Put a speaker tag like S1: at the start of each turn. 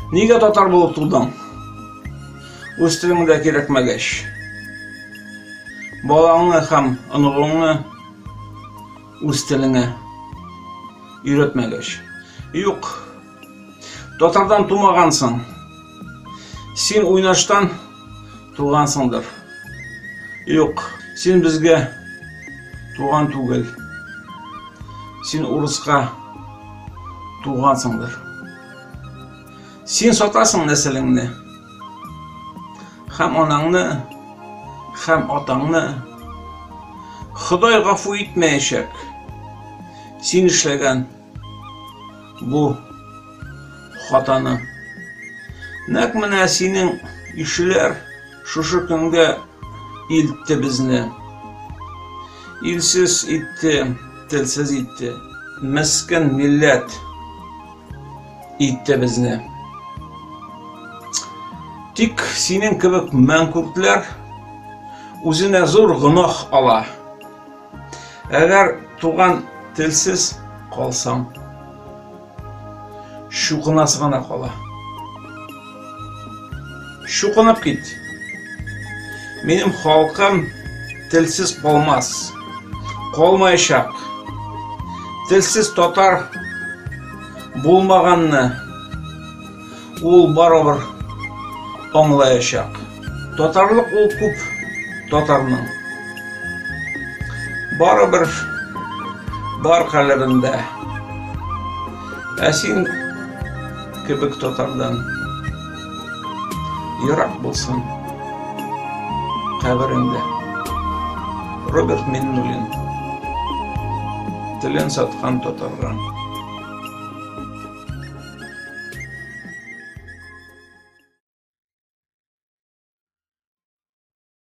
S1: Нигә татар булып тудың? Үз телең дә кирәкмәгәч. Балаңны һәм оныгыңны үз телеңә өйрәтмәгәч. Юк. Татардан тумагансың. Син уйнаштан тугансыңдыр. Юк, син безгә туган түгел. Син урыска тугансыңдыр. Син сатасың нәселеңне. Һәм анаңны, һәм атаңны. Ходай гафу итмәячәк. Син эшләгән бу хатаны. Нәкъ менә синең ишеләр шушы көнгә илтте безне. Илсез итте, телсез итте. Мескен милләт итте безне. Тик синең кебек мәнкүртләр үзенә зур гөнаһ ала. Әгәр туган телсез калсаң, чукынасы гына кала. Чукынып кит. Минем халкым телсез калмас. Калмаячак. Телсез татар булмаганны ул барыбер аңлаячак. Татарлык ул күп татарның. Барыбер бар калебендә. Ә син кебек татардан ерак булсын кабереңдә. Роберт Миннуллин. Телен саткан татарга.